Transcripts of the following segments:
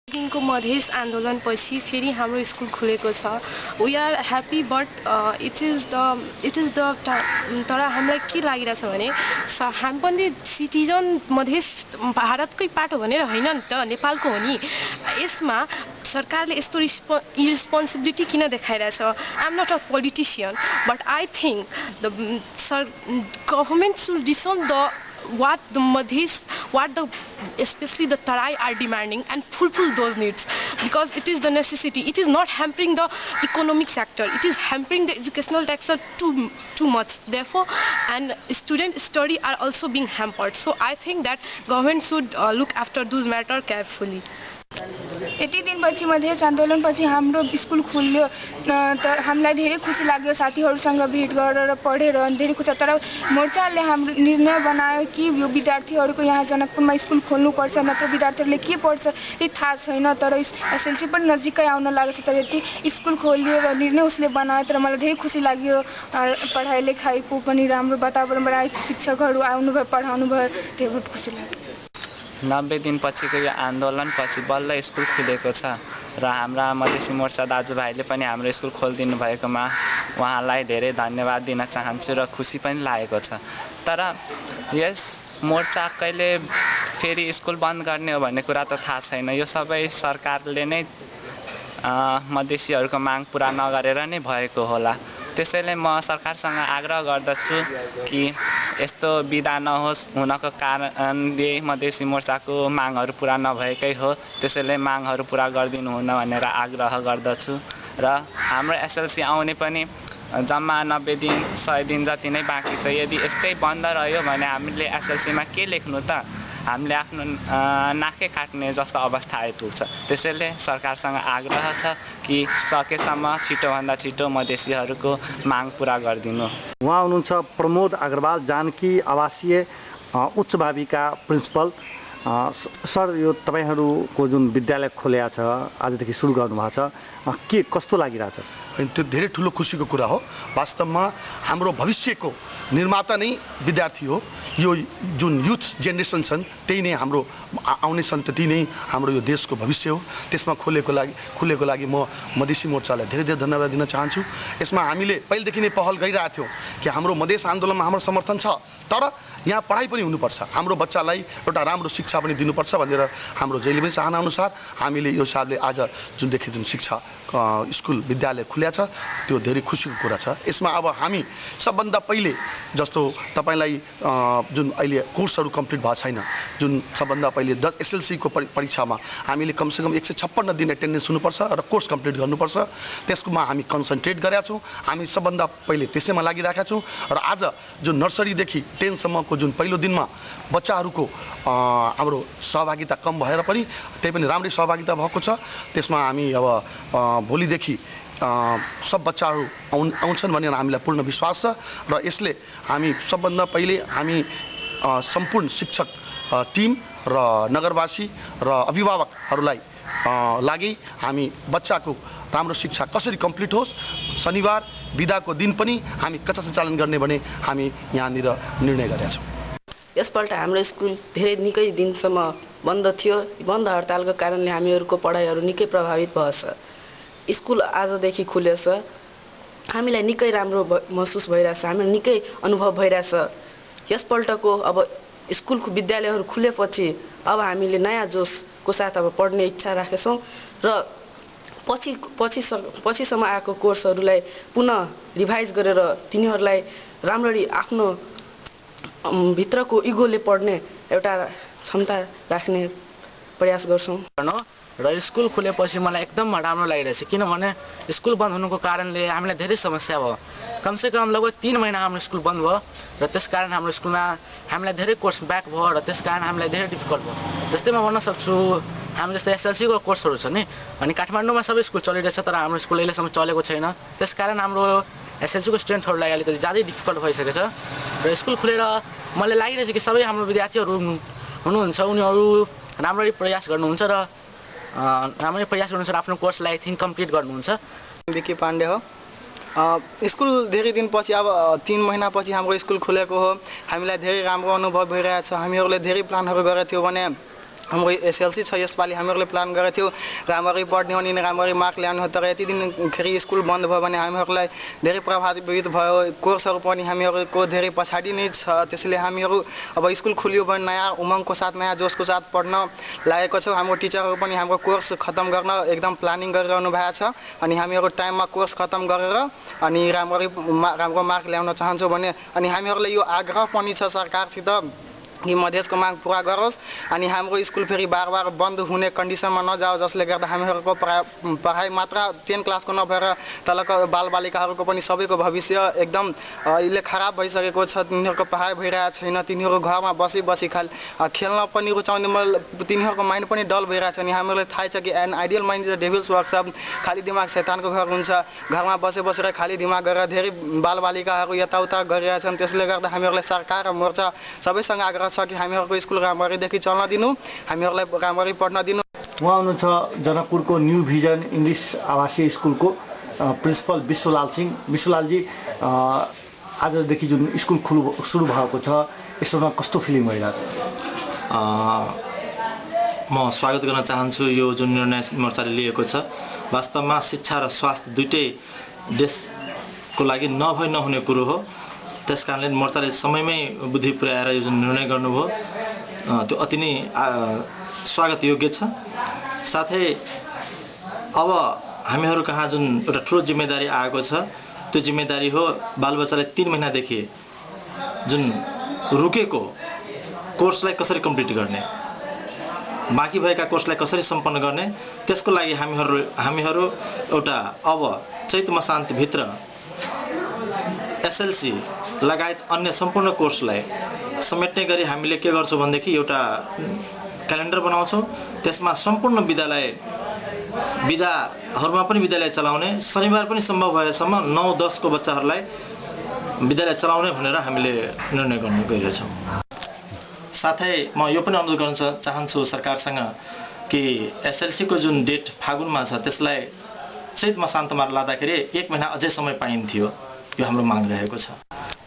दिनको मधेस आन्दोलनपछि फेरि हाम्रो स्कुल खुलेको छ। We are happy but it is the तर हामीलाई के लागिरहेछ भने हामी पनि सिटिजन मधेस भारतकै पार्ट हो भनेर होइन नि त, नेपालको हो नि। यसमा सरकारले यस्तो इरेस्पोन्सिबिलिटी किन देखाइरहेछ? I am not a politician but I think government should listen the what the Madhis, especially the Tarai are demanding and fulfill those needs, because it is the necessity. It is not hampering the economic sector. It is hampering the educational sector too much. Therefore, and student study are also being hampered. So I think that government should look after those matters carefully. यति दिनपछि मधेस आन्दोलनपछि हाम्रो school खुल्यो त हामीलाई धेरै खुसी लाग्यो। साथीहरूसँग भेट गरेर पढेर धेरै खुसी। तर मोर्चाले हाम्रो निर्णय बनायो कि यो विद्यार्थीहरूको यहाँ जनकपुरमा स्कुल खोल्नुपर्छ, नत्र विद्यार्थीहरूले के पढ्छ यो थाहा छैन। तर एसएलसी पनि नजिकै आउन लागेको छ, तर यति स्कुल खोल्यो र निर्णय उसले बनायो। तर मलाई धेरै खुसी लाग्यो। पढाइ लेखाइको पनि राम्रो वातावरणबाट आएको, शिक्षकहरू आउनुभयो, पढाउनु भयो, त्यो बहुत खुसी लाग्यो। 90 दिनपछिको यो आन्दोलनपछि बल्ल स्कुल खुलेको छ र हाम्रा मधेसी मोर्चा दाजुभाइले पनि हाम्रो स्कुल खोलिदिनु भएकोमा उहाँलाई धेरै धन्यवाद दिन चाहन्छु र खुसी पनि लागेको छ। तर यस मोर्चा कहिले फेरि स्कुल बन्द गर्ने हो भन्ने कुरा त थाहा छैन। यो सबै सरकारले नै मधेसीहरूको माग पुरा नगरेर नै भएको होला। त्यसैले म सरकारसँग आग्रह गर्दछु कि यस्तो बिदा नहोस्। हुनको कारणले मधेसी मोर्चाको मागहरू पुरा नभएकै हो। त्यसैले मागहरू पुरा गरिदिनु हुन भनेर आग्रह गर्दछु र हाम्रो एसएलसी आउने पनि जम्मा 90 दिन 100 दिन जति नै बाँकी छ। यदि यस्तै बन्द रह्यो भने हामीले एसएलसीमा के लेख्नु त? हामीले आफ्नो नाकै काट्ने जस्तो अवस्था आइपुग्छ। त्यसैले सरकारसँग आग्रह छ कि सकेसम्म छिटोभन्दा छिटो मधेसीहरूको माग पुरा गरिदिनु। उहाँ हुनुहुन्छ प्रमोद अग्रवाल, जानकी आवासीय उच्च माविका प्रिन्सिपल। सर, यो तपाईहरूको जुन विद्यालय खोलेको छ, आजदेखि सुरु गर्नुभएको छ, के कस्तो लागिरहेछ? त्यो धेरै ठुलो खुसीको कुरा हो। वास्तवमा हाम्रो भविष्यको निर्माता नै विद्यार्थी हो। यो जुन युथ जेनेरेसन छन् त्यही नै हाम्रो आउने सन्तति नै हाम्रो यो देशको भविष्य हो। त्यसमा खुलेको लागि म मधेसी मोर्चालाई धेरै धेरै धन्यवाद दिन चाहन्छु। यसमा हामीले पहिलेदेखि नै पहल गरिरहेको थियौँ कि हाम्रो मधेस आन्दोलनमा हाम्रो समर्थन छ, तर यहाँ पढाइ पनि हुनुपर्छ, हाम्रो बच्चालाई एउटा राम्रो शिक्षा पनि दिनुपर्छ भनेर हाम्रो जहिले पनि चाहना अनुसार हामीले यो हिसाबले आज जुन शिक्षा स्कुल विद्यालय खुल्या छ, त्यो धेरै खुसीको कुरा छ। यसमा अब हामी सबभन्दा पहिले जस्तो तपाईँलाई जुन अहिले कोर्सहरू कम्प्लिट भएको छैन, जुन सबभन्दा पहिले एसएलसीको परीक्षामा हामीले कमसेकम 156 दिन एटेन्डेन्स हुनुपर्छ र कोर्स कम्प्लिट गर्नुपर्छ। त्यसकोमा हामी कन्सन्ट्रेट गरेका छौँ। हामी सबभन्दा पहिले त्यसैमा लागिरहेका छौँ र आज जुन नर्सरीदेखि 10 सम्मको जुन पहिलो दिनमा बच्चाहरूको हाम्रो सहभागिता कम भएर पनि त्यही पनि राम्रै सहभागिता भएको छ। त्यसमा हामी अब भोलिदेखि सब बच्चाहरू आउँछन् भनेर हामीलाई पूर्ण विश्वास छ र यसले हामी सबभन्दा पहिले हामी सम्पूर्ण शिक्षक टिम र नगरवासी र अभिभावकहरूलाई लागि हामी बच्चाको राम्रो शिक्षा कसरी कम्प्लिट होस्, शनिबार बिदाको दिन पनि हामी कक्षा सञ्चालन गर्ने भने हामी यहाँनिर निर्णय गरेका छौँ। यसपल्ट हाम्रो स्कुल धेरै निकै दिनसम्म बन्द थियो। बन्द हडतालको कारणले हामीहरूको पढाइहरू निकै प्रभावित भएछ। स्कुल आजदेखि खुलेछ, हामीलाई निकै राम्रो महसुस भइरहेछ, हामीलाई निकै अनुभव भइरहेछ। यसपल्टको अब स्कुलको विद्यालयहरू खुलेपछि अब हामीले नयाँ जोसको साथ अब पढ्ने इच्छा राखेछौँ र पछिसम्म आएको कोर्सहरूलाई पुनः रिभाइज गरेर तिनीहरूलाई राम्ररी आफ्नो भित्रको इगोले पढ्ने एउटा क्षमता राख्ने प्रयास गर्छौँ। र स्कुल खुलेपछि मलाई एकदम राम्रो लागिरहेछ, किनभने स्कुल बन्द हुनुको कारणले हामीलाई धेरै समस्या भयो। कमसेकम लगभग 3 महिना हाम्रो स्कुल बन्द भयो र त्यसकारण हाम्रो स्कुलमा हामीलाई धेरै कोर्स ब्याक भयो र त्यसकारण हामीलाई धेरै डिफिकल्ट भयो। जस्तै म भन्न सक्छु, हामी जस्तै एसएलसीको कोर्सहरू छ नि, अनि काठमाडौँमा सबै स्कुल चलिरहेछ, तर हाम्रो स्कुल अहिलेसम्म चलेको छैन। त्यसकारण हाम्रो एसएलसीको स्टुडेन्टहरूलाई अलिकति ज्यादै डिफिकल्ट भइसकेको छ र स्कुल खुलेर मलाई लागिरहेछ कि सबै हाम्रो विद्यार्थीहरू हुनुहुन्छ, उनीहरू राम्ररी प्रयास गर्नुहुन्छ र आफ्नो कोर्सलाई कम्प्लिट गर्नुहुन्छ। विकी पाण्डे हो। स्कुल धेरै दिनपछि अब 3 महिनापछि हाम्रो स्कुल खुलेको हो। हामीलाई धेरै राम्रो अनुभव भइरहेछ। हामीहरूले धेरै प्लानहरू गरेका थियौँ भने हाम्रो एसएलसी छ यसपालि हामीहरूले प्लान गरेको थियौँ राम्ररी पढ्ने हो अनि राम्ररी मार्क ल्याउने हो, तर यति दिनखेरि स्कुल बन्द भयो भने हामीहरूलाई धेरै प्रभावित भयो। कोर्सहरू पनि हामीहरूको धेरै पछाडि नै छ, त्यसैले हामीहरू अब स्कुल खुल्यो भने नयाँ उमङ्गको साथ नयाँ जोसको साथ पढ्न लागेको छौँ। हाम्रो टिचरहरू पनि हाम्रो कोर्स खत्म गर्न एकदम प्लानिङ गरिरहनु भएको छ अनि हामीहरू टाइममा कोर्स खत्म गरेर अनि राम्रो मार्क ल्याउन चाहन्छौँ भने अनि हामीहरूलाई यो आग्रह पनि छ सरकारसित कि मधेसको माग पुरा गरोस् अनि हाम्रो स्कुल फेरि बार बार बन्द हुने कन्डिसनमा नजाओस्, जसले गर्दा हामीहरूको पढाइ मात्र 10 क्लासको नभएर तलको बालबालिकाहरूको पनि सबैको भविष्य एकदम अहिले खराब भइसकेको छ। तिनीहरूको पढाइ भइरहेको छैन, तिनीहरू घरमा बसी खाली खेल्न पनि रुचाउने, तिनीहरूको माइन्ड पनि डल भइरहेको छ अनि हामीहरूलाई थाहै छ कि an ideal mind is the devil's workshop, खाली दिमाग शैतानको घर हुन्छ। घरमा बसेर खाली दिमाग गरेर धेरै बालबालिकाहरू यताउता गरिरहेछन्। त्यसले गर्दा हामीहरूलाई सरकार र मोर्चा सबैसँग आग्रह छ कि हामीहरूको स्कुल राम्ररीदेखि चल्न दिनु, हामीहरूलाई राम्ररी पढ्न दिनु। उहाँ हुनुहुन्छ जनकपुरको न्यू भिजन इङ्ग्लिस आवासीय स्कुलको प्रिन्सिपल विश्वलाल सिंह। विश्वलालजी, आजदेखि जुन स्कुल सुरु भएको छ यसमा कस्तो फिलिङ भइरहेको छ? म स्वागत गर्न चाहन्छु यो जुन निर्णय मोर्चाले लिएको छ। वास्तवमा शिक्षा र स्वास्थ्य दुइटै देशको लागि नहुने कुरो हो, त्यस कारणले मोर्चाले समयमै बुद्धि पुर्याएर यो जुन निर्णय गर्नुभयो त्यो अति नै स्वागत योग्य छ। साथै अब हामीहरू कहाँ जुन एउटा ठुलो जिम्मेदारी आएको छ त्यो जिम्मेदारी हो बालबच्चाले 3 महिनादेखि जुन रुकेको कोर्सलाई कसरी कम्प्लिट गर्ने, बाँकी भएका कोर्सलाई कसरी सम्पन्न गर्ने, त्यसको लागि हामीहरू एउटा अब चैत मसान्तभित्र एसएलसी लगायत अन्य सम्पूर्ण कोर्सलाई समेट्ने गरी हामीले के गर्छौँ भनेदेखि एउटा क्यालेन्डर बनाउँछौँ। त्यसमा सम्पूर्ण विधाहरूमा पनि विद्यालय चलाउने, शनिबार पनि सम्भव भएसम्म 9-10 को बच्चाहरूलाई विद्यालय चलाउने भनेर हामीले निर्णय गर्न गइरहेछौँ। साथै म यो पनि अनुरोध गर्न चाहन्छु सरकारसँग कि एसएलसीको जुन डेट फागुनमा छ त्यसलाई चैत मसान्तमा लाँदाखेरि 1 महिना अझै समय पाइन्थ्यो, यो हाम्रो माग रहेको छ।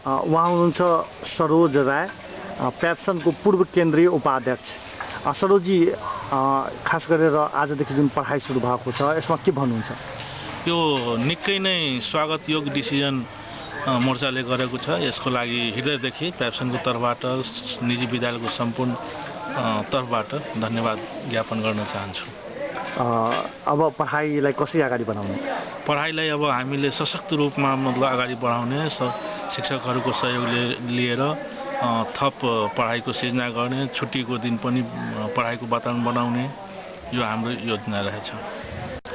उहाँ हुनुहुन्छ सरोज राय, प्याप्सनको पूर्व केन्द्रीय उपाध्यक्ष। सरोजी, खास गरेर आजदेखि जुन पढाइ सुरु भएको छ यसमा के भन्नुहुन्छ? यो निकै नै स्वागत योग्य डिसिजन मोर्चाले गरेको छ। यसको लागि हृदयदेखि प्याप्सनको तर्फबाट, निजी विद्यालयको सम्पूर्ण तर्फबाट धन्यवाद ज्ञापन गर्न चाहन्छु। अब पढाइलाई कसरी अगाडि बढाउने? पढाइलाई अब हामीले सशक्त रूपमा अगाडि बढाउने, शिक्षकहरूको सहयोग लिएर थप पढाइको सिर्जना गर्ने, छुट्टीको दिन पनि पढाइको वातावरण बनाउने, यो हाम्रो योजना रहेछ।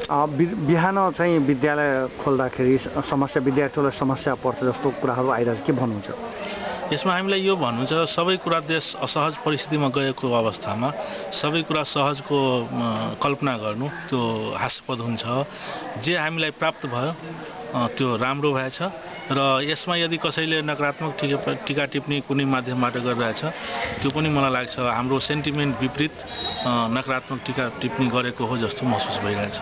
बिहान चाहिँ विद्यालय खोल्दाखेरि विद्यार्थीहरूलाई समस्या पर्छ जस्तो कुराहरू आइरहेछ, के भन्नुहुन्छ? यसमा हामीलाई यो भन्नु छ, सबै कुरा देश असहज परिस्थितिमा गएको अवस्थामा सबै कुरा सहजको कल्पना गर्नु त्यो हास्यास्पद हुन्छ। जे हामीलाई प्राप्त भयो त्यो राम्रो भएछ र यसमा यदि कसैले नकारात्मक टिका टिप्पणी कुनै माध्यमबाट गरिरहेछ त्यो पनि मलाई लाग्छ हाम्रो सेन्टिमेन्ट विपरीत नकारात्मक टिका टिप्पणी गरेको हो जस्तो महसुस भइरहेछ।